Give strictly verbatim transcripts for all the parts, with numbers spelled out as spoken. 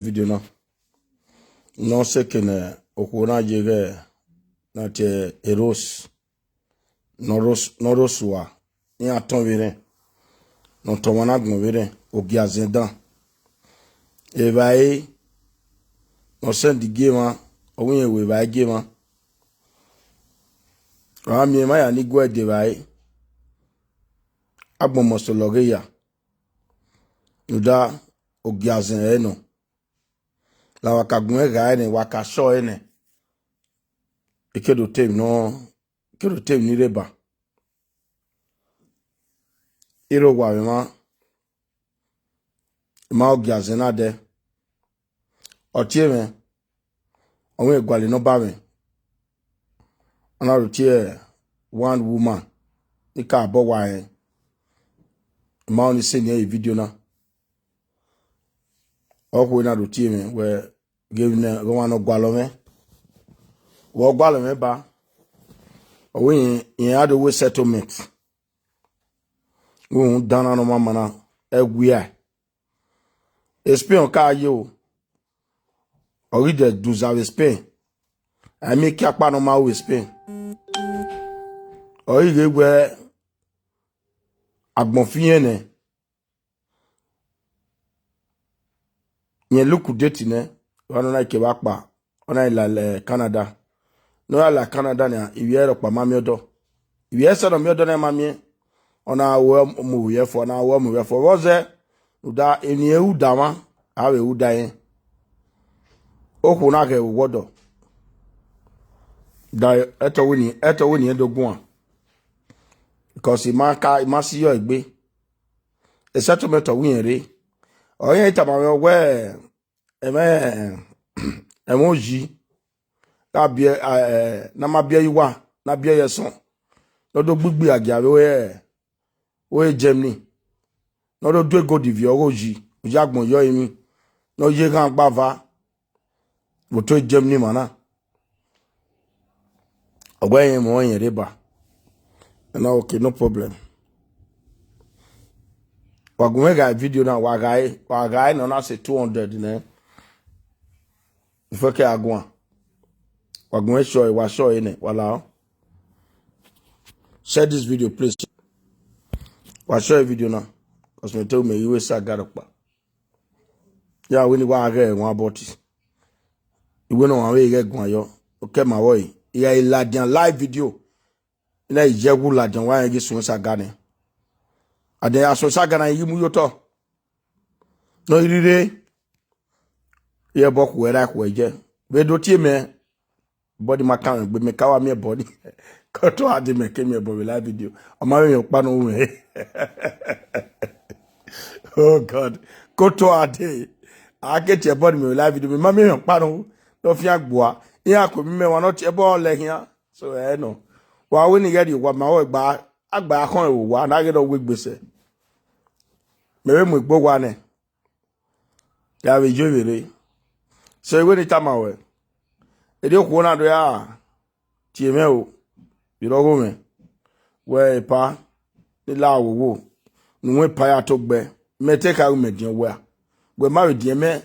video na. Ne ọ sẹ ke ne okhuo na ye ghẹ na tie Eros, ne ọ ros-, ne ọ rosua, iran tọn vberhẹn, ne ọ tọn ọmwa na agbọn vberhẹn, Ogiazẹn dan. Evbare ne ọ send gie emwa, ọ wẹ irẹn wẹ evbare gie emwa. Ọ ra miẹn emwa ya ni guẹ de evbare, agbọn must lọghe ya. Rhunmwuda Ogiazẹn ẹre nọ. La wa ka gu mwẹ gha ẹre nẹ, wa ka sọ ẹre nẹ, I ke do te emwi nọ, I ke do te emwi ni rre ba. I rre owa mwẹ mwa, I ma Ogiazẹn na dẹ. Ọ tie mwẹ, ọ wẹ irẹn gualọ nọmba mwẹ. Ọ na do tie one woman, I ka bọ wa rẹn. I ma ọni sẹ eni video na. Okhuo na do tie mwẹ wẹ, ghe vbe ne ọmwa ne ọ gualọ mwẹ. Vbe ọ gualọ mwẹ ba, ọ wẹ irẹn, irẹn a do wẹ settlement. Uhunmwu dan na ne ọ ma ma na, ẹwia. Spain ọ ka ye o. Ọ ghi dẹ duza vbe Spain. A miẹn ekiakpa ne ọ ma ru vbe Spain. Ọ ghi ghe wẹ agbọn fi irẹn nẹ. Irẹn Luke date nẹ, ọmwa ne ọ na ke vbe akpa, ọ na la, eh, Canada. Ne ọ ya la Canada nia, ivbi ẹre rhọkpa ma miẹn ọdọ. Ivbi ẹre sẹ ne ọ miẹn ọdọ na ma miẹn. Ọ na ru mu vbe ẹfọ, ọ na ru mu vbe ẹfọ. Vbọzẹ, rhunmwuda emwi ne irẹn ru da mwa, a vbe ru da irẹn. Okhuo na ghẹ vbe owa ọdọ. Da ẹtọ wẹ ni, ẹtọ wẹ ni irẹn do guan. Because I ma ka, I ma si yọ egbe. Settlement ọ wẹ irẹn rre. Ọ irẹn tama mwẹ wẹ, ẹmwẹ, ẹmwẹ oyi, gha biẹ, eh, ne a ma biẹ ye uwa, ne a biẹ ye ẹsọn, ne ọ do gbigbi agia vbe ore, ore Germany, ne ọ do du egodi viọ ọghe oyi, oyi agbọn yọ emwi, ne ọ ye eghan gbava vbe otọ Germany ma na. Ọ wẹ irẹn mwẹ irẹn rre ba. Ẹna, okay, no problem. Wa gu mwẹ gha video na, wa gha ẹre, wa gha ẹre ne ọ na sẹ two hundred nẹ. Ifẹkẹ a guan. Wa gu mwẹ sure, wa sure nẹ, wa la. Share this video, please. Wa sure video na, 'cause mẹ te mẹ i wẹ saga rhọkpa. Ya wẹ ne I wa ghẹ wan bọti. I wẹ ne ọmwa vbe ghẹ guan yọ, okẹ ma vbọ ẹre. I gha ladian live video. I na ye wu ladian wa rẹn ghi suẹn saga nẹ. Adẹ a suẹn saga na, I ghi mu ye otọ. Ne ọ i rhirhe, I ẹbọ khuẹ ra khuẹ yẹ. Vbe do tie mẹ, body ma kan mwẹ gbe, mẹ ka wa miẹn body. Koto ade mẹ ke miẹn body vbe live video. Ọ ma vbe miẹn ọkpa ne ọ ru mwẹ. Oh God. Koto ade. A ke tie body mẹ vbe live video, mẹ ma miẹn ọkpa ne ọ ru. Ne ọ fian gbua. Iran ku emwi mẹ wa ne ọ tie body lẹ khian. So, ẹ nọ. Wa wẹ ne I ghẹ rhie owa ma, ọ gba, a gba khọn ẹvbo owa, ne a ghẹ ne ọ wegbe sẹ. Mẹ vbe mu egbe owa nẹ. Ya vbe yo vberre. So, I wẹ ne I tama ruẹ, erriọ okhuo na do ya tie mwẹ o, vbe rre ọghe mwẹ, wẹ epa, ne I la wowo, ne uwẹ epa ya to gbe, mẹ te kha ru mẹ diọn wẹ a, wẹ ma vbe diọn mẹ,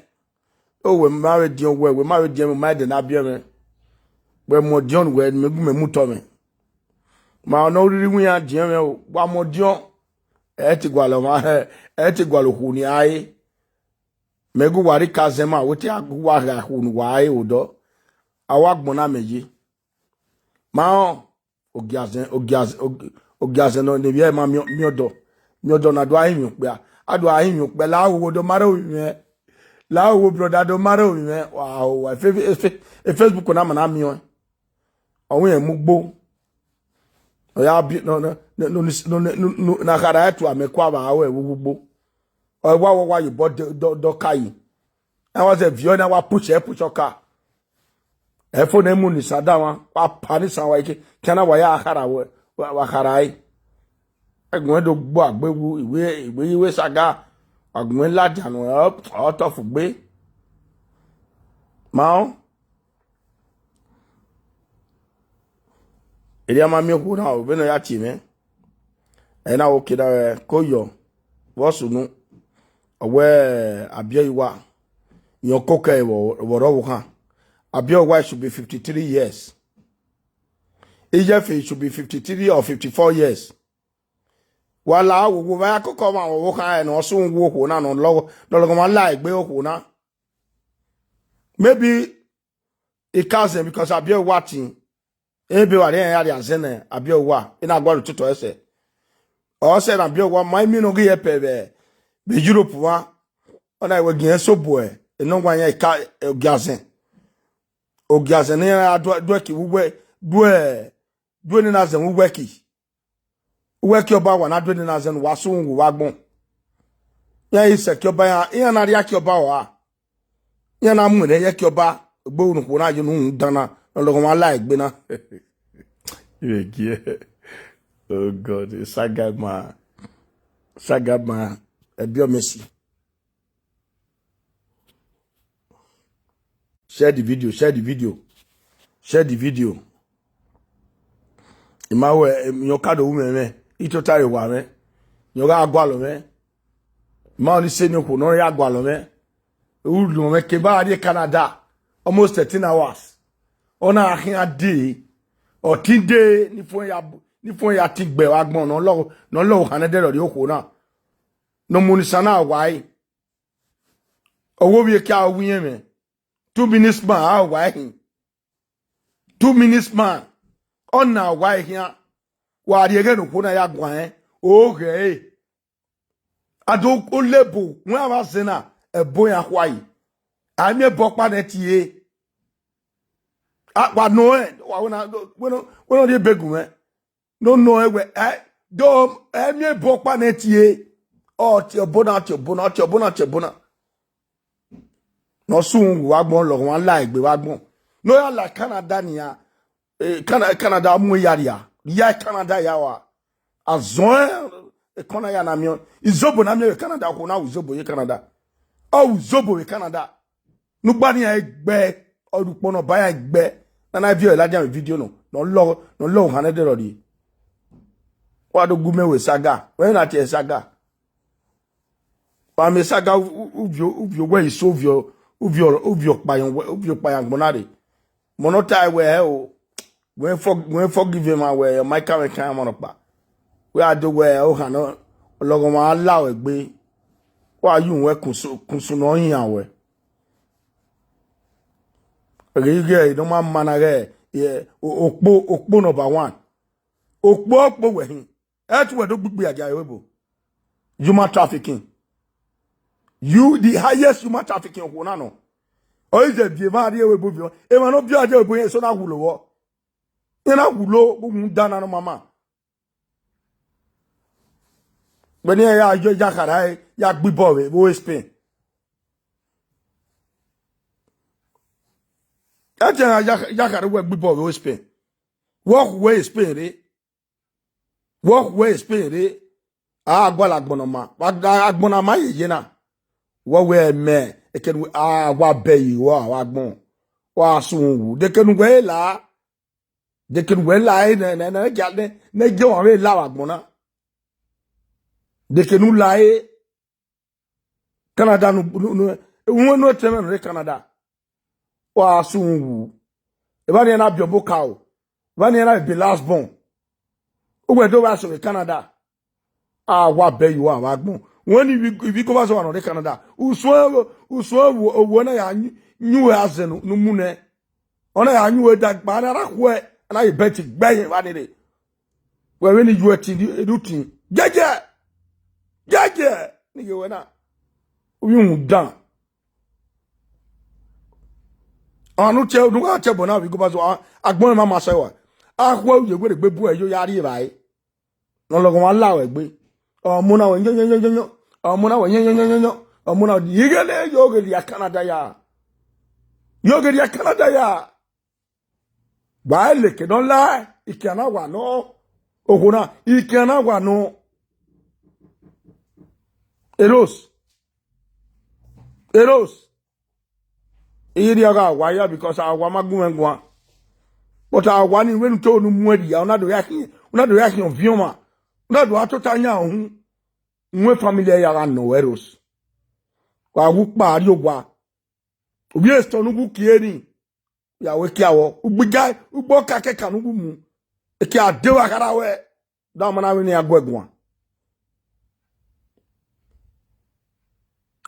o wẹ ma vbe diọn wẹ, wẹ ma vbe diọn mẹ, u ma ẹdẹ ne a biẹ mwẹ, wẹ mu ọdiọn wẹ ne imẹ gu mẹ mu otọ mwẹ. Ma ọ ne ọ rhirhi wẹ iran diọn mwẹ o, wa mu ọdiọn, ẹ te gualọ ọmwa, ẹ te gualọ okhuo ne a re. Mẹ gu uwa rre ka zẹ ma, wẹ te a gu uwa gha khu ne uwa re odọ. A wa gbọn na mẹ ye. Ma rẹn, Ogiazẹn, Ogiazẹn, Ogi-, Ogiazẹn nọ ne ivbi ẹre ma miẹn, miẹn ọdọ. Miẹn ọdọ na do a rinmwian okpia. A do a rinmwian okpia, la wowo do ma rre ovbi mwẹ. La wowo brother do ma rre ovbi mwẹ. Wa, wa, e fe-, e fe-, e Facebook na ma na miẹn ọẹn. Ọ wẹ irẹn mu ugbo. Ọ ya bi, nọ, nọ, nọ, nọ, nọ, nọ, nọ, nọ, ne a kha ra ẹtu amẹ kua vbe aro ẹvbo ugbo. Ọ wa, wa, wa ye obọ dọ, dọ, dọ ka yi. Ẹ wa zẹ viọ na wa push ẹ push ọka. Ẹ fo ne mu ni sa da wa, wa pa ni sa wa ike. Kẹ na wa ya khara wẹ, wa, wa khara ẹre. Ẹguẹn do gbo agbe wu, iwe, iwe, iwe saga. Wa gu ẹre ladian nọ, ọ, ọ tọ fu gbe. Ma ọ. Erriọ a ma miẹn okhuo na o, vbene ọ ya tie mwẹ. Ẹ na wo ke da ko yọ, vbe ọ sunu, ọ wẹ a biẹ ye uwa, Iyẹn koko ẹre vbe ọrọvbokhan. Abiowa should be fifty-three years. Iyefe should be fifty-three or fifty-four years. Wa la wo, wo vbe a ya koko ọmwa ọvbokhan ẹre ne ọ sunu wu okhuo na, ne ọ lọghọ, ne ọ lọghọ ma la egbe okhuo na. Maybe I ka zẹn because Abiowa tin. Ebe wa rẹn ya rhia zẹn ne Abiowa, I na gualọ ototọ ẹsẹ. Ọ sẹ ne Abiowa ma imiẹn ne ọ ghi help vbe, vbe Europe mwa. Ọ na wẹ gie ẹn sobo ẹ, enọ wa yan ka ogiazẹn. Ogiazẹn ne iran ra duẹ, duẹ ki vbe uwẹ, duẹ, duẹ ne na zẹn vbe uwẹ ki. Uwẹ ki ọba wa na duẹ ne na zẹn ne uwa sunu wu vbe agbọn. Iran i sẹ ki ọba iran, iran na rhia ki ọba ọre. Iran na mu ẹre ye ki ọba, egbe unu khuo na ye unu dan na, ne ọ lọghọ ma la egbe na. Ighẹ gie. Oh God, saga ma, saga ma, ẹbiọ Messi. Share the video, share the video, share the video. I ma wẹ, em, iyẹn ọ ka do ru mwẹ mwẹ, I tota re wa mwẹ, iyẹn ọ gha gualọ mwẹ. I ma ọni sẹ ne okhuo ne ọ ya gualọ mwẹ. U lu mwẹ ke ba rrie Canada, almost thirteen hours. Ọ na khian dee, ọ tin dee, ne I fuẹn ya, ne I fuẹn ya tin gbe vbe agbọn, ne ọ lọ, ne ọ lọ ohan nẹdẹrriọ rrie okhuo na. Ne ọ mu ni sa na wa ẹre. Ọ wo vbe kia wu iyẹn mwẹ. Two minutes man, a wa ẹre hin. Two minutes man, ọ na wa ẹre khian. Wa rhie ẹghẹ ne okhuo na ya guan rẹn, o ghẹ ẹre. A do lebo, wẹ a vbe zẹ na, ẹbo iran khuae. A miẹn ẹbọ ọkpa nẹ tie. A wa nọ rẹn, wa wẹ na, wẹ nọ, wẹ nọ rhie ebe gu mwẹ. Ne ọ nọ ẹn wẹ, ẹ, do, ẹ miẹn ẹbọ ọkpa nẹ tie. Ọ tie ọbo na, tie ọbo na, tie ọbo na, tie ọbo na. Ne ọ sunu wu vbe agbọn, lọghọ ma la egbe vbe agbọn. Ne ọ ya la Canada nian, eh, Cana-, Canada mu ya rria, ya Canada ya wa. Azọn ekọna ya na miẹn, izobo na miẹn vbe Canada, okhuo na wu izobo ye Canada. Ọ wu izobo vbe Canada. Ne u gba ne iran gbe, ọ rhie ukpọn ne ọ ba iran gbe. Na na viọ ladian vbe video nọ, ne ọ lọ, ne ọ lọ ohan nẹdẹrriọ rrie. Wa do gu mẹ wẹ saga, wẹ na tie saga. Wa mẹ saga u, u, uvio, uvio wẹ iso uvio, uvio, uvio kpayan, uvio kpayan gbọn na rre. Mọ ne ọ ta wẹ o, wẹ for-, wẹ forgive ma wẹ, ọ ma ka mwẹ kan mọ nọkpa. Wẹ a do wẹ ohan nọ, ọ lọghọ ma la wẹ egbe. Wa yu wẹ kunsu, kunsu ne ọ yan wẹ. Ẹghẹ ighẹ ne ọ ma ma na ghẹ, eh, o-, okpo, okpo number one. Okpo, okpo wẹ hin. Ẹ tu wẹ do gbigbi agia ẹvbo ebo. Human trafficking. You the highest human trafficking okhuo na nọ. Ọ i zẹ viọ emwa rrie ẹvbo ebo viọ. Emwa ne ọ viọ adia ẹvbo ebo, iran eso na wulo vbọ. Iran na wulo, gu da na nọ mama. Vbene iran ya yọ yakhara ẹre, ya gbe ibọ vbe, vbe Spain. Ẹ tie iran ya, yakhara wẹ gbe ibọ vbe Spain. Wẹ ọ khu wẹ Spain rre. Wẹ ọ khu wẹ Spain rre. A gualọ agbọn ne ọ ma. Wa da agbọn ne a ma yeye na. Wẹ wẹ mẹ, ekene wẹ, a wa bẹ yi, wa, wa gbọn. Wa sun wu. Dekene wẹ la. Dekene wẹ la, ne, ne, ne, ne, ne, ne, ne, ọmwa vbe la vbe agbọn na. Dekene u la e. Canada nu, nu, nu, unu, unu etẹn mwẹ ne ọ rre Canada. Wa sun wu. Evba nian na biẹ obọ ka o. Evba nian na be last born. Uwẹ do vbe asọn vbe Canada. A wa bẹ ye uwa vbe agbọn. Wẹ ne ivbi, ivbi igovazo ne ọ rre Canada. Usun, usun owo, owo na ya yin uwẹ azẹ ne u mu nẹ. Ọ na ya yin uwẹ dagba, a na ra khuẹ, a na ye bet gbe ẹre evba ni rre. Wẹ vbene iyuẹ tin, ne u tin. Jẹjẹ! Jẹjẹ! Ne I ye wẹ na. U vbe uhunmwu dan. Ọmwa ne u tie, ne u gha tie ẹbọ na vbe igobazo, a, agbọn mwẹ ma ma sẹ wa. A khuẹ u ye wẹ egbe bu ẹ yo ya rri evbare. Ne ọ lọghọ mwa la ruẹ egbe. Ọmọ na wẹ yọnyọnyọnyọnyọ. Ọmọ na wẹ yọnyọnyọnyọnyọ. Ọmọ na wẹ, ighẹ ne yo ghe rria Canada ya. Yo ghe rria Canada ya. Wa leke ne ọ la, ikian na wa nọ. Okhuo na, ikian na wa nọ. Eros. Eros. I rhie gha wa ya because a wa ma gu mwẹ guan. But a wa ni wẹ ne u to ne u muẹn rhia, u na do ya khian, u na do ya khian ọviẹn ọmwa. U na do a tota yan uhunmwu family ya gha nọ wẹ Eros. Wa wu kpa rrie owa. Ovbi esọtọ ne u gu kie ni, ya wẹ kia vbọ, ugbiga, ugbo kakẹka ne u gu mu, ekia de vbe akhara wẹ, da ọmọ na vbe ne iran guẹ guan.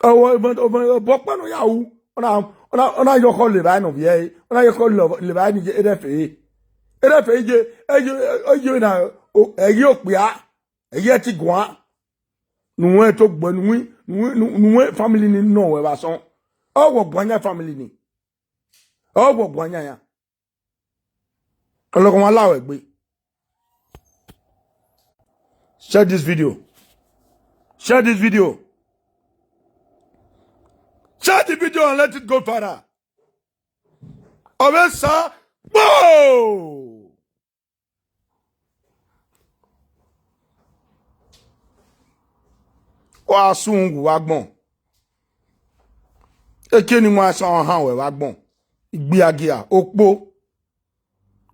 Ọvbọ ọkpa ne ọ ya ru, ọ na, ọ na, ọ na yọkhọ levba ne ọ viẹ ẹre, ọ na yọkhọ levba ne erha ẹfe ẹre. Erha ẹfe ẹre, ẹre, ẹre na, ẹghi okpia, ẹghi ẹtin guan. Ne uwẹ to gbe, ne uwẹ, ne uwẹ, ne uwẹ family ni nọ wẹ vbe asọn. Ọ wọ guan yan family ni. Ọ wọ guan yan yan. Ọlọghọmwa la wẹ egbe. Share this video. Share this video. Share the video and let it go viral. Ọ vbe sa kpoo. Wa sun gu vbe agbọn. Eke ni wan sa han wẹ vbe agbọn. Igbiagia, okpo.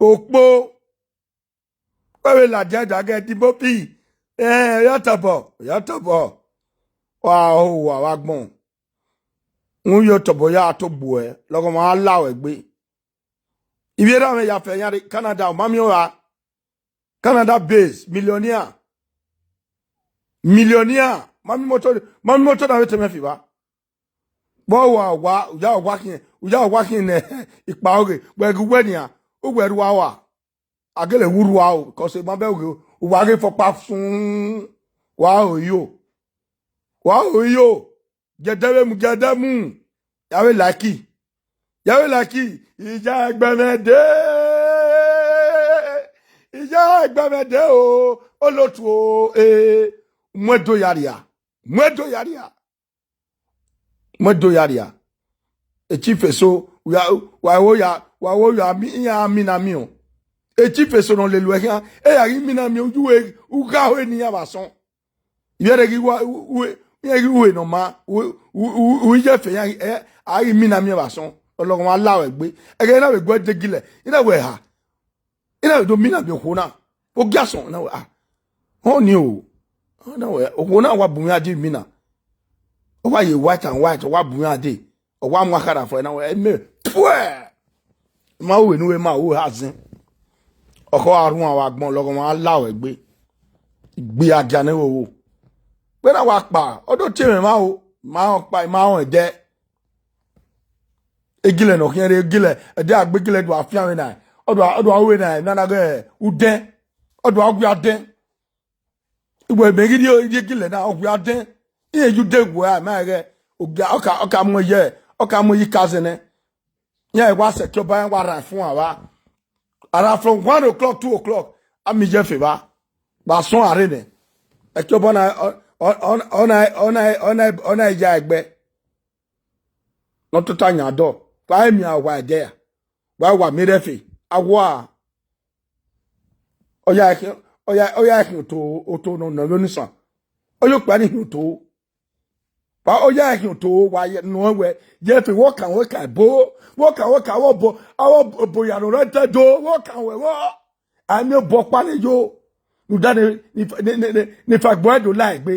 Okpo. Wẹ vbe ladian da gẹ dibo pi. Eh, ya tọbọ, ya tọbọ. Wa ho wa vbe agbọn. Wẹ yo tọbọ ya to gbuẹ, lọghọmwa la wẹ egbe. Ivbi erha mwẹ ya fẹ yan rre Canada, ọ ma miẹn ọra. Canada base, millionaire. Millionaire. Ma miẹn moto, ma miẹn moto na vbe te mwẹ fi evba. Vbọ wa wa, u ya wa khian, u ya wa khian ne ikpa ọghe, wẹ ghe uwẹ nian, uwẹ rua wa. A gele wu rua o, because ma bẹ ghe, uwa ghe fọkpa sun, wa ho iyo. Wa ho iyo. Giẹdẹ vbe mu, giẹdẹ mu. Ya vbe like. Ya vbe like. Iya ẹgbẹ mwẹ de. Iya ẹgbẹ mwẹ de o. Olotu o. Eh. Mu ẹdo ya ria. Mu ẹdo ya ria. Mu ẹdo ya ria. Echife so, wa, wa wo ya, wa wo ya, mi, iran mina miẹn o. Echife so ne ọ lele uẹ khian, e ya ghi mina miẹn, uju, u gha ho eni iran vbe asọn. Ivbi ẹre ghi wa, u, u, iran ghi ru ne ọ ma, u, u, u, u, iye ẹfe iran, eh, a ghi mina miẹn vbe asọn, ọlọghọmwa la wẹ egbe. Ẹghẹ na vbe gu ẹdẹ gilẹ, I na wẹ ha. I na vbe do mina miẹn okhuo na. Ogiasọn, I na wẹ, ah, ọni o. I na wẹ, okhuo na wa bu mwẹ ade mina. Ọ wa ye white and white, ọ wa bu mwẹ ade. Ọ wa mu akhara fo, I na wẹ, ẹmẹ, puẹ! Ma ru vbene u ma ru ha zẹn. Ọkhọ a rhuan vbe agbọn, ọlọghọmwa la wẹ egbe. Igbe a gia ne vbe owo. Vbene a wa kpa, ọ do tie mwẹ ma o, ma rẹn ọkpa, ma rẹn ẹdẹ. Egilẹ ne ọ khian rre, egilẹ, ẹdẹ a gbe egilẹ do a fian vbe na, ọ do a, ọ do a ru vbe na, na na ghe udẹn, ọ do a gu adẹn. Iwẹ mẹ ghi rhie egilẹ na, ọ gu adẹn. Iran ye udẹn gu a, ma ghẹ, ogia, ọ ka, ọ ka mu ye, ọ ka mu ye ika zẹnẹ. Iran wa sẹ ẹkiọba, iran wa rhan ẹfun avba. Ara from one o'clock, two o'clock, a miẹn iye ẹfe evba. Vbe asọn a rre nẹ. Ẹkiọba na, ọ, ọ, ọ, ọ na, ọ na, ọ na, ọ na ya ẹgbẹ. Ne ọ tota yan dọ. Wa miẹn owa ẹdẹ ra. Wa wa miẹn erha ẹfe. A wa. Ọ ya khian, ọ ya, ọ ya khian oto, oto nọ, nọ vbe onisan. Ọ ya okpia ni khian oto. Wa, ọ ya khian oto, wa ye, nọ wẹ, ye ẹfe, wọ kan wẹ ka ebo, wọ kan wẹ ka wọ bọ, awọ bo ya nọ rẹ dẹdo, wọ kan wẹ wọ. A miẹn obọ ọkpa ne yo. Rhunmwuda ne, ne, ne, ne, ne, ne fa gbe ẹre do la egbe.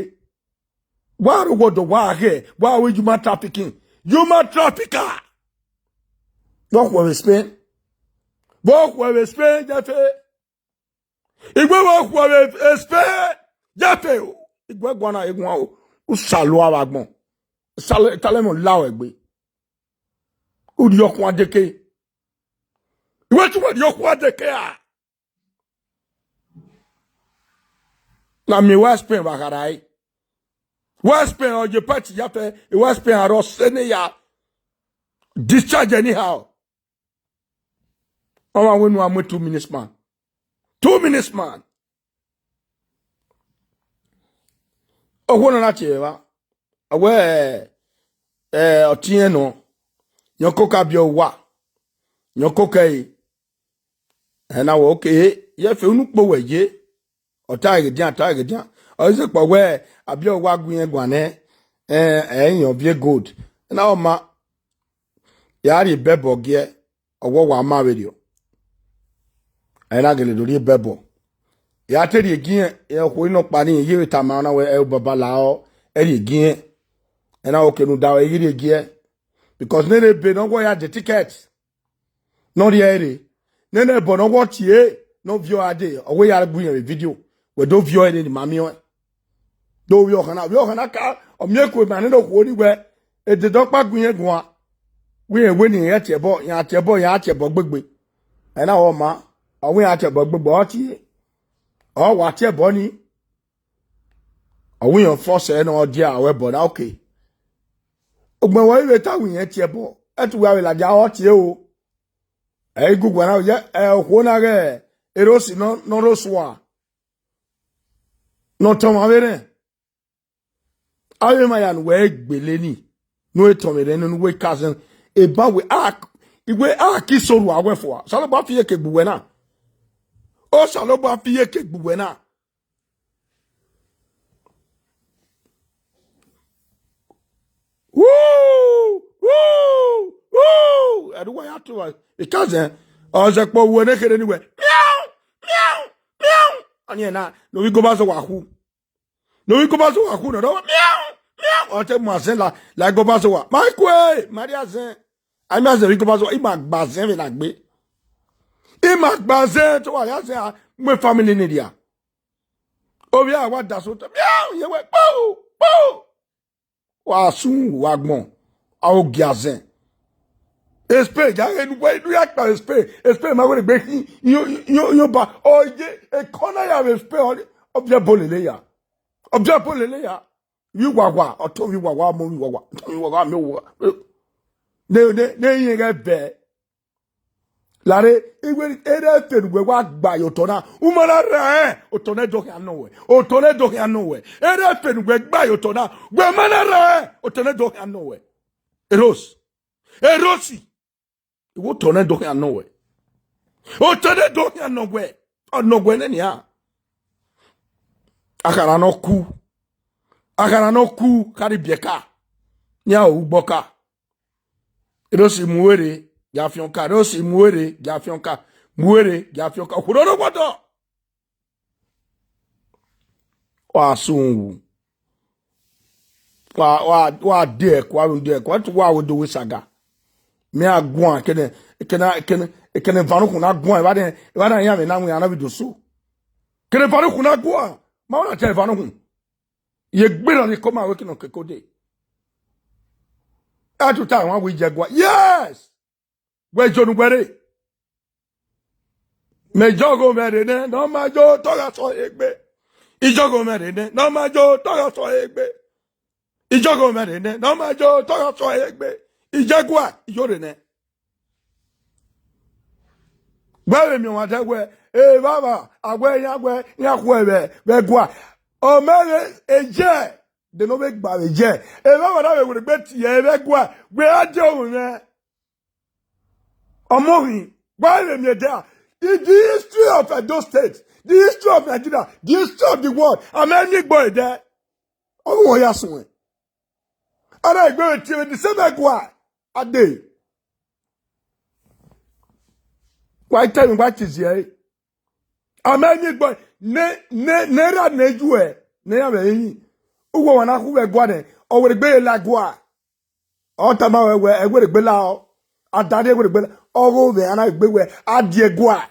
Wa rre owa ọdọ, wa ghe, wa ru human trafficking. Human trafficker. Vbe ọ khuẹ vbe Spain? Vbe ọ khuẹ vbe Spain, Jefe? Igue vbe ọ khuẹ vbe Spain, Jefe o. Igue guan na, eguan o. U sa lua vbe agbọn. Sa lẹ, ta lẹ mẹ la wẹ egbe. U rhie ọkhuan deke. Iwe tu wẹ rhie ọkhuan deke a. Na miẹn wa Spain vbe akhara ẹre. Wa Spain ọ ye party ya fẹ, wa Spain arọ sẹ ne ya discharge anyhow. Ọmwa wẹ ne uwa mu two minutes man. Two minutes man. Okhuo na na tie evba. A wẹ, eh, ọtiẹn nọ. Yọn koko abiẹ owa. Yọn koko ẹre. Ẹ na wẹ, okay, ye fe unu kpo wẹ ye. Ọ ta ẹghẹ dian, ta ẹghẹ dian. Ọ i sekpọ wẹ, abiẹ owa gu irẹn guan nẹ, eh, ẹ i yan ovie gold. Ẹ na ọ ma, ya rhie bẹbọ giẹ, ọwọwa ma vberriọ. Ẹ na gele do rhie bẹbọ. Ya te rhie giẹn, ẹ, okhuo nọkpa ni, ye vbe tama na wẹ, ẹ, baba la ọ, ẹ rhie giẹn. Ẹ na, okay, ne u da, ẹ i rhie giẹ. Because nene ebe ne ọ wẹ ya de ticket, ne ọ rhie ẹre, nene ẹbọ ne ọ wẹ ọ tie, ne ọ viọ a dee, ọ wẹ ya gu irẹn vbe video, wẹ do viọ ẹre ne ima miẹn ọẹn. Do vbe ọkhan na, vbe ọkhan na ka, ọ miẹn eku ma nene okhuo ni wẹ, edede ọkpa gu irẹn guan, wẹ irẹn wẹ ne irẹn tie ẹbọ, iran tie ẹbọ, iran tie ẹbọ gbegbe. Ẹna ọ ma, ọ wẹ iran tie ẹbọ gbegbe, ọ tie, ọ wa tie ẹbọ ni, ọ wẹ irẹn force ẹre ne ọ dia aro ẹbọ na, okay. Ugbẹn wẹ i vbe ta wẹ irẹn tie ẹbọ, ẹtu wẹ a vbe ladian ọ tie o. Ẹ i gu uwẹ na, yẹ, ẹ, okhuo na ghẹ Erosi nọ, nọ rre osua, ne ọ tọn ọmwa vberẹn. Avbe emwa ya ne uwẹ gbele ni, ne u tọn vberẹn, ne uwẹ ka zẹn, eba wẹ, a, iwe a ki so ru awẹ fua. Osanobua fi iyeke gbe uwẹ na. Osanobua fi iyeke gbe uwẹ na. Woo! Woo! Woo! Ẹdẹ uwa ya tuẹ, I ka zẹn, ọ zẹ kpọ ru ẹre ne kherhe ni wẹ, miau, miau, miau. Ọni ẹna, ne ovbi Igobazowa khu. Ne ovbi Igobazowa khu nọ, ọ miau, miau. Ọ te mu azẹn la, la Igobazowa. Ma kue, ma rhie azẹn. A i ma zẹ ovbi Igobazowa, ima gba azẹn vbe na gbe. Ima gba azẹn, te uwa rhie azẹn a mu family ni rria. Ovbi a wa da sotọ, miau, yẹn wẹ, kpo, kpo. Wa sun, wa gbọn, a o gie azẹn. Spain, ya ghe ne uwẹ, ne u ya kpa Spain, Spain ma wẹ ne egbe khin, yo, yo, yo ba, ọ ye, ekọ na ya vbe Spain, ọ, ọ viẹ ẹbọ lele ya. Ọ viẹ ẹbọ lele ya. Vbe iwawa, ọ tọn vbe iwawa, ọmọ vbe iwawa, ọ tọn vbe iwawa, miẹn owa. Ne, ne, ne irẹn ghẹ vẹ. Lare, iwe erha efe ne uwẹ wa gba ye otọ na, u ma na rẹn, otọ nẹ do khian nọ wẹ. Otọ nẹ do khian nọ wẹ. Erha efe ne uwẹ gba ye otọ na, wẹ ma na rẹn, otọ nẹ do khian nọ wẹ. Eros. Erosi. Iwe otọ nẹ do khian nọ wẹ. Otọ nẹ do khian nọ wẹ. Ọ nọ wẹ nẹ nian. Akhara ne ọ ku. Akhara ne ọ ku, khari biẹ ka. Nian ru ugbọka. Erosi mu ere, ya fiọn ka. Erosi mu ere, ya fiọn ka. Mu ere, ya fiọn ka. Okhuo ne ọ rre owa dọ. Wa sun wu. Wa, wa, wa de ẹkua, wa de ẹkua. Tu wa we do we saga. Mẹ a guan, ekene, ekene, ekene, ekene evanukhun na guan, evba de, evba de iran vbe na winna na vbe do so. Ekene evanukhun na guan. Ma wẹ na ta evanukhun. Ye gbe nọ ni koma wẹ ke nọ keko de. A tu ta wan wẹ I jẹ gua. Yes! Wẹ jọ ne uwẹ rre. Mẹ jọgho mwẹ rre nẹ, ne ọ ma jọ otọ gha sọ egbe. I jọgho mwẹ rre nẹ, ne ọ ma jọ otọ gha sọ egbe. I jọgho mwẹ rre nẹ, ne ọ ma jọ otọ gha sọ egbe. I jẹ gua, I yo rre nẹ. Wẹ vbe miẹn ọmwa dẹ wẹ, evbavba, a wẹ iran wẹ, iran khuẹ vbe, vbe ẹgua. Ọ mẹ vbe eyẹ, de ne ọ vbe gba vbe eyẹ. Evbavba na vbe werriegbe tie ẹre vbe ẹgua, wẹ a die orinmwẹ. Ọmọ hin, wẹ a vbe miẹn dia. In the history of Edo State, the history of Nigeria, the history of the world, a mẹ miẹn egbe ẹre dẹ. Ọ vbe uwẹ ya suẹn. A na egbe vbe tie vbe the same ẹgua, a dee. Wa i tell me, wa i tie ziẹ ẹre. A mẹ miẹn egbe, ne, ne, ne erha ne yu ẹ, ne iran vbe yin. Uwu ọmwa na khu vbe ẹgua nẹ, ọ werriegbe la ẹgua. Ọ tama wẹ wẹ, ẹ werriegbe la ọ. A da rhie werriegbe la, ọ gho vbe a na egbe wẹ, a die ẹgua.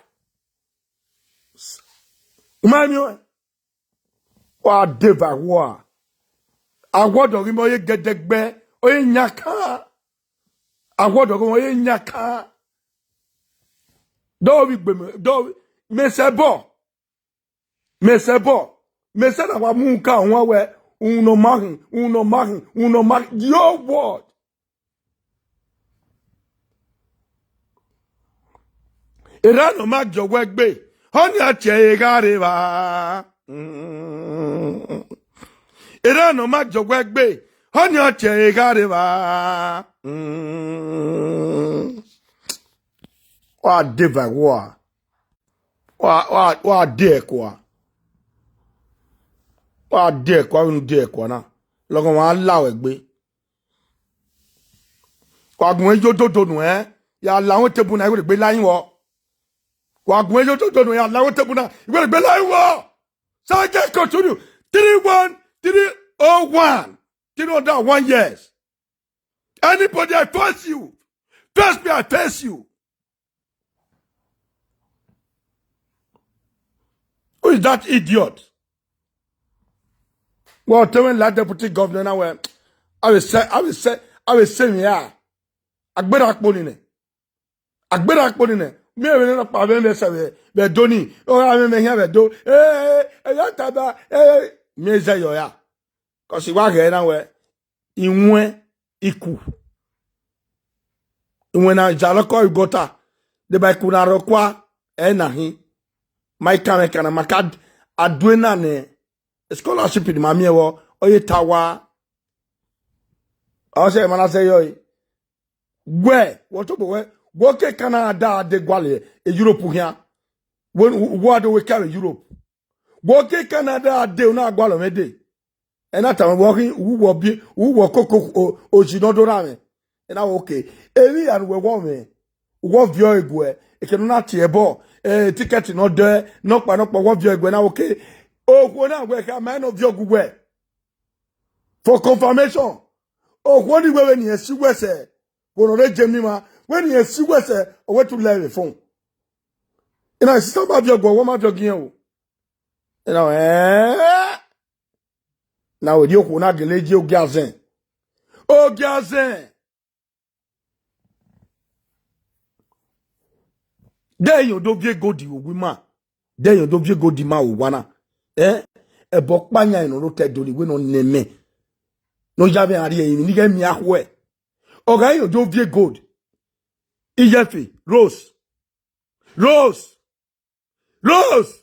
U ma miẹn ọẹn? Wa de va wua. Awọdọ ghi mẹ ọ ye gẹdẹgbẹ, ọ ye yan kan. Awọdọ ghi mẹ ọ ye yan kan. Dọ vbe igbe mẹ, dọ vbe, mẹ sẹ bọ. Mẹ sẹ bọ. Mẹ sẹ na wa mu ka wan wẹ, unu ma hin, unu ma hin, unu ma hin. The whole world. Erha ne ọ ma jọ wẹ gbe, ọni a tie ẹre gha rre evba. Mm. Erha ne ọ ma jọ wẹ gbe, ọni a tie ẹre gha rre evba. Mm. Wa de va wua. Wa, wa, wa de ẹkua. Wa de ẹkua, vbene u de ẹkua na. Lọghọmwa la ruẹ egbe. Wa gu ẹn yo dodo nuẹn, ya la ruẹ table na, iwerriegbe la yin vbọ. Wa gu ẹn yo dodo nuẹn, ya la ruẹ table na, iwerriegbe la yin vbọ. So I just continue. Three one, three oh one, three hundred and one years. Anybody, I face you. Face me, I face you. Who is that idiot? Well, tell me that deputy governor now, well, I will say, I will say, I will say, yeah. Agbera kpo ni nẹ. Agbera kpo ni nẹ. Mi ebe ne nọ kpa vbe mẹ sẹ vbe, vbe do ni. O ra mẹ mẹ hian vbe do. Eh, eh, eh, ya taba. Eh, mi zẹ yọ ya. 'Cause I wa ghẹ na wẹ, iwẹn iku. Iwẹn na za lọkọ igọta. Deba iku na rọ kua, ẹ na hin. Ma i kan mwẹ kan na, ma ka adue na nẹ, scholarship ni ma miẹn vbọ, ọ ye ta wa. Ọ sẹ ma na sẹ yọ e. Wẹ, wọ tobọ wẹ, wọ ke Canada de gualọ Europe khian. Wẹ, wọ do wẹ ka vbe Europe. Wọ ke Canada de, u na gualọ mwẹ de. Ẹ na tama wẹ, ọ khin, u wọ bi, u wọ koko o, ozi ne ọ do ra mwẹ. Ẹ na wẹ, okay. Emwi hia ne uwẹ wọ mwẹ, u wọ viọ eguẹ, eke ne ọ na tie ẹbọ, eh, ticket ne ọ dẹ, nọkpa nọkpa, u wọ viọ eguẹ, na wẹ, okay. Okhuo na wẹ kha ma nọ viọ gu wẹ. For confirmation, okhuo ni wẹ vbene irẹn si uwẹ sẹ, vbene ọ rre Germany ma, vbene irẹn si uwẹ sẹ, ọ wẹ tu lẹ vbe phone. Ina sister ma viọ gu, ọ wẹ ọ ma viọ gu irẹn o. Ina, eh? Na wẹ rhie okhuo na gele ye ogiazẹn. Ogiazẹn. De irẹn do viọ gold vbe owa ima. De irẹn do viọ gold ima vbe owa na. Eh? Ẹbọ ọkpa yan ne ọ rre otọ Ẹdo ni wẹ ne ọ nẹ mẹ. Ne ọ ya vbe a rhie emwi ne I ghẹ miẹn akhuẹ. Ọ gha irẹn do viọ gold. Iyefe, Rose. Rose. Rose!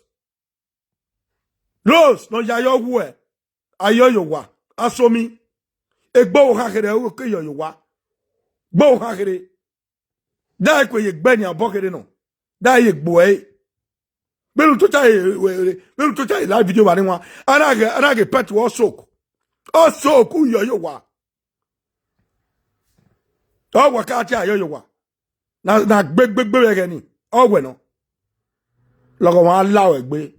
Rose, ne ọ ya yọ wuẹ, a yọ ye owa, a so mi. Egbe ọvbokhan kherhe, ẹ ke yọ ye owa. Egbe ọvbokhan kherhe. Da ẹkue ye egbe ni abọ kherhe nọ. Da ye egbe ẹre. Vbene u tota ye, vbene u tota ye live video vbe arrinmwa, a na ghe, a na ghe pet wẹ ọ sok. Ọ sok, u yọ ye owa. Ọ wẹ ka tie a yọ ye owa. Na, na gbe, gbe, gbe vbe ẹghẹ ni. Ọ wẹ nọ. Lọghọmwa la ruẹ egbe.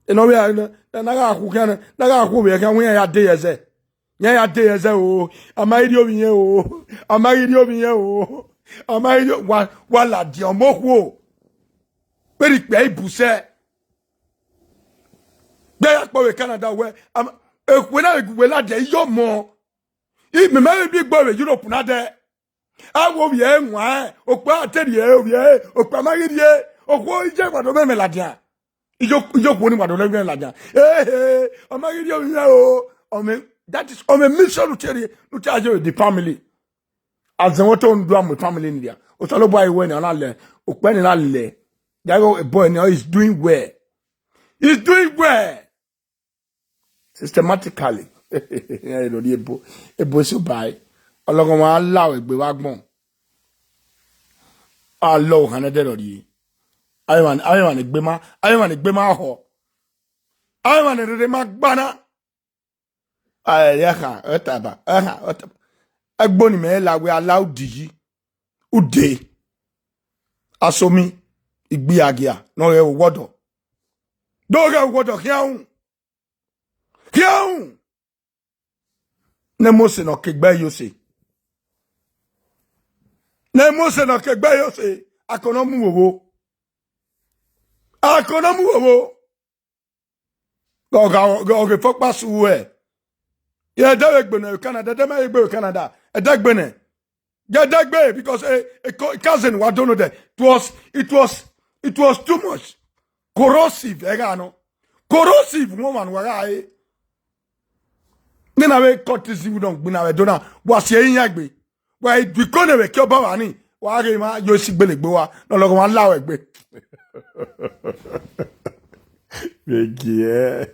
Enọ vbe a, na, na gha khu khian, na gha khu vbe khian, wẹ iran ya de ye ẹzẹ. Iran ya de ye ẹzẹ o. A ma ghi rhie ovbi irẹn o. A ma ghi rhie ovbi irẹn o. A ma ghi rhie, wa, wa ladian ọmọ okhuo. Vbene ikpia i bu sẹ. Gbe ya kpọ vbe Canada wẹ, a ma, ekhue na vbe gu wẹ ladian, iyọmọ. I, mẹ ma vbe bi gbe vbe Europe na dẹ. A wẹ ovbi ẹre wan, okpia a te rhie ovbi ẹre, okpia ma ghi rhie, okhuo iye wa do mwẹ mwẹ ladian. Iye, iye okhuo ni wa do mwẹ mwẹ ladian. Ehe, ọ ma ghi rhie ovbi mwẹ o, ọ mẹ, that is, ọ mẹ mission ne u tie rhie, ne u tie a ye the family. Azẹn wẹ te unu do a mu family ni dia. Osanobua i wẹ ni ọ na lẹ, okpia ni na lẹ. Ya igho boy ni, is doing well. Is doing well. Systematically. Iran rhie ebo, ebo eso ba ẹre. Ọlọghọmwa a la ruẹ egbe vbe agbọn. A lọ ohan nẹdẹ rhie. Avbe emwa, avbe emwa ne egbe ma, avbe emwa ne egbe ma họ. Avbe emwa ne rere ma gba na. A, ẹre a kha, ọ taba, a kha, ọ taba. Ẹgbo ni mẹ la wẹ a la udi yi. Ude. A so mi, igbi a gia, ne ọ ghẹ vbe owọdọ. Do ghẹ vbe owọdọ khian ru. Khian ru. Ne Mose ne ọ ke gbe Yose. Ne Mose ne ọ ke gbe Yose, akọn ne ọ mu vbe ovo. Akọn ne ọ mu vbe ovo. Ọ gha, ọ ghe fọkpa su ruẹ. Ye ẹdẹ vbe gbe nẹ Canada, ẹdẹ ma ye gbe vbe Canada, ẹdẹ gbe nẹ. Gẹdẹgbe, because, eh, eh, co-, cousin wa do know that it was, it was, it was too much. Corrosive, ẹ gha nọ. Corrosive, wọn ma nu wa gha e. Nena vbe cut this video gbina vbe do na, wa si ẹre yan egbe. Wa i du iko ne vbe ke ọba wa ni, wa ghe ma yo esi gbele gbe wa, ne ọlọghọmwa la ruẹ egbe. Vbe gie,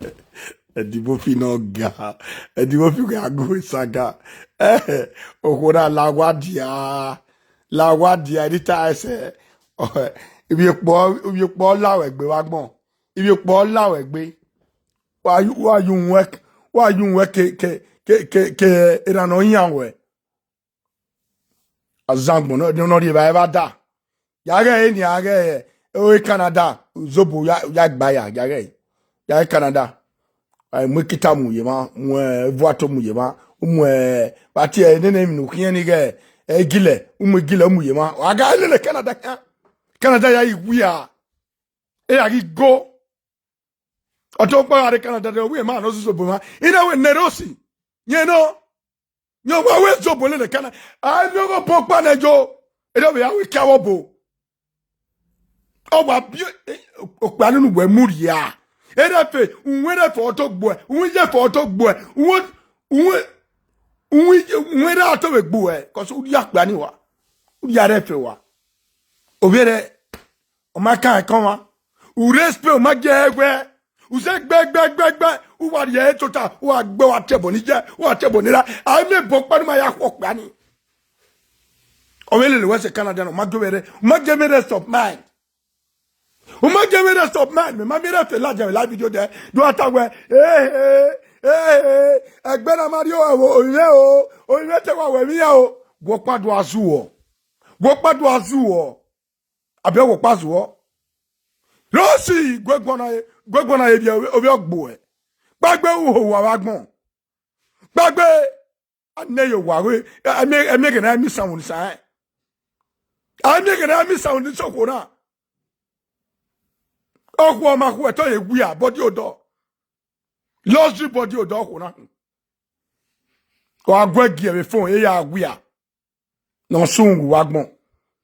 Ẹdimọfi ne ọ ga, Ẹdimọfi gha gu esaga. Eh, okhuo na la owa dia, la owa dia, ẹre I ta ẹsẹ. Ivbiekpo, ivbiekpo la ruẹ egbe vbe agbọn. Ivbiekpo la ruẹ egbe. Wa yu, wa yu wẹ, wa yu wẹ ke, ke, ke, ke, ke erha ne ọ yan wẹ. Azangbọn ne ọ rhie evbare vbe ada. Ya ghẹ ẹre nia, a ghẹ ẹre, ore Canada, uzobo ya, ya gba ya, ya ghẹ ẹre. Ya ghẹ Canada. A mu ekita mu ye emwa, mu, eh, evuato mu ye emwa, Umu, eh, vbe a tie nene emwi ne u khian ni ghẹ, eh, igilẹ, umu igilẹ, umu ye emwa. Wa gha lele Canada khian. Canada ya i wia. E ya ghi go. Ọtọkpa gha rre Canada, de ọ wẹ emwa ne ọ zẹ izobo emwa. I na wẹ ne Rosi. Yẹn nọ. Yẹn wa wẹ izobo lele Canada. A miẹn ọghe obọ ọkpa nẹ yo. Erha vbe ya wẹ kia vbe obo. Ọ wa biẹ, eh, okpia nunu wẹ mu rhia. Erha fe, uwẹ erha fe ọtọ gbuẹ, uwẹ iye fe ọtọ gbuẹ, uwẹ, uwẹ, uwẹ, uwẹ erha ọtọ vbe gbuẹ, 'cause u rhia okpia ni wa. U rhia erha fe wa. Ovbi ẹre, ọ ma kan ẹkọn mwa. U respect, u ma gie ẹre wẹ. U sẹ gbe, gbe, gbe, gbe. U wa rhie ẹre tota, u wa gbe, u wa tẹbọ ni ye, u wa tẹbọ ni ra. A i miẹn obọ ọkpa ne u ma ya khu okpia ni. Ọ vbe lele wẹ sẹ Canada na, u ma gie mwẹ re-, u ma gie mwẹ rest of mind. U ma gie mwẹ rest of mind, mẹ ma miẹn erha fe ladian vbe live video dẹ, do a ta wẹ, eh, eh, eh, eh, ẹgbẹe na ma rrie orinmwi o, orinmwi te wa wẹ emwi iran o. Gu ọkpa do a zuọ. Gu ọkpa do a zuọ. Abe gu ọkpa zuọ. Rosi, gu egbọn na, gu egbọn na ye ovbi ọgbuẹ. Kpaegbe uho wa vbe agbọn. Kpaegbe, a nẹ ye owa wẹ, ẹmie, ẹmie ghe ne a miẹn isanmwẹ ne isan rẹn. A miẹn ghe ne a miẹn isanmwẹ ne isan okhuo na. Okhuo ma khu ẹtọ ye wia, body odọ. Luxury body odọ okhuo na. Wa gu ẹgie vbe phone, e ya wia. Ne ọ sunu vbe agbọn.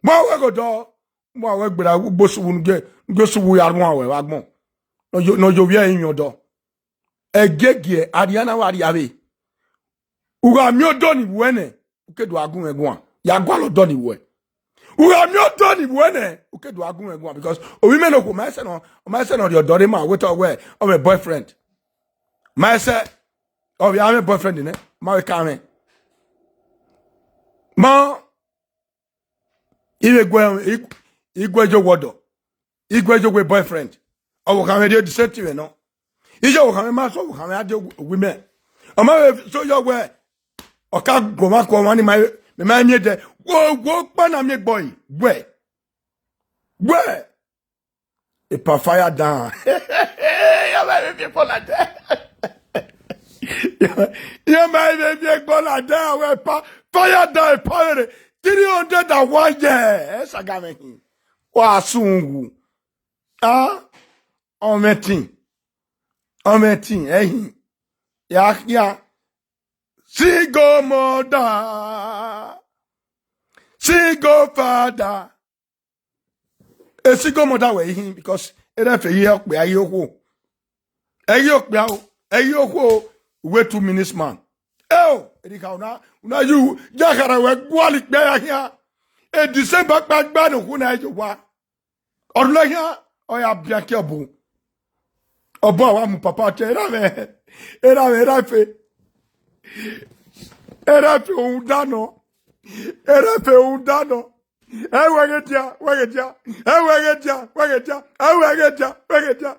Mu wẹ ghodọ, mu wẹ gberra ugbo sunu gie, ugbo sunu ya rhuan wẹ vbe agbọn. Ne ọ yo, ne ọ yo vbiẹ emwi ọdọ. Ẹgiegie, Ariana wa rhia vbe. U gha miẹn ọdọ ni vbuẹ nẹ, u ke do a gu mwẹ guan. Ya gualọ ọdọ ni vbuẹ. U gha miẹn ọdọ ni vbuẹ nẹ, u ke do a gu mwẹ guan, because ovbi mwẹ ne okhuo ma ẹsẹ nọ, ma ẹsẹ nọ rhie ọdọ rre ma wẹ te ọ wẹ, ọ mwẹ boyfriend. Ma ẹsẹ, ọ vbe a mwẹ boyfriend nẹ, ma vbe ka mwẹ. Ma, I vbe gu, I, I gu ẹre ye owa ọdọ. I gu ẹre ye owa boyfriend. Ọvbokhan mwẹ rhie the same thing mwẹ nọ. Iye ọvbokhan mwẹ ma sẹ ọvbokhan mwẹ a die owa imẹ. Ọ ma vbe so yọ wẹ, ọ ka gu ọmwa ku ọmwa ni ma, mẹ ma miẹn dẹ. Wo, wo kpa na miẹn gbọe, wẹ. Wẹ. Epa fire down. Iran ma vbe miẹn epa ladian. Iran ma vbe miẹn epa ladian, wẹ epa fire down, epa vberre. Three hundred and one year. Ẹ saga mwẹ hin. Wa sun wu. Ah, ọmwẹtin. Ọmwẹtin, ẹhin. Ya khia. Single mother. Single father. A single mother wẹ ihin, because erha fe ye okpia ye okhuo. Ẹ ye okpia o, ẹ ye okhuo, wait two minutes man. Eo, erha una, una yu, ya khara wẹ guali ikpia ya khian. E December kpaegbe ne okhuo na ye owa. Ọ rhulẹ khian, ọ ya bian ke ọbu. Ọbu a wa mu papa te, erha mwẹ, erha mwẹ, erha fe. Erha fe ohun danọ. Erha fe ohun danọ. Ẹ wẹ ghe dia, wẹ ghe dia. Ẹ wẹ ghe dia, wẹ ghe dia. Ẹ wẹ ghe dia, wẹ ghe dia.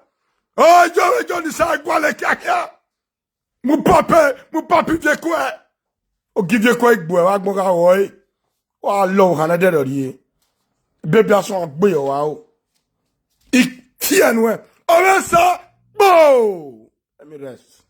Ojo, ojo ni sa gualẹ kiakia. Mu papi, mu papi viekuẹ. Ogiviekuẹ igbo ẹre agbọn gha ghọe. Wa lọ ohan na dẹrẹ rrie. Baby asọn agbe yọ wa o. I tie nuẹ. Ọmọ sa gbo. Let me rest.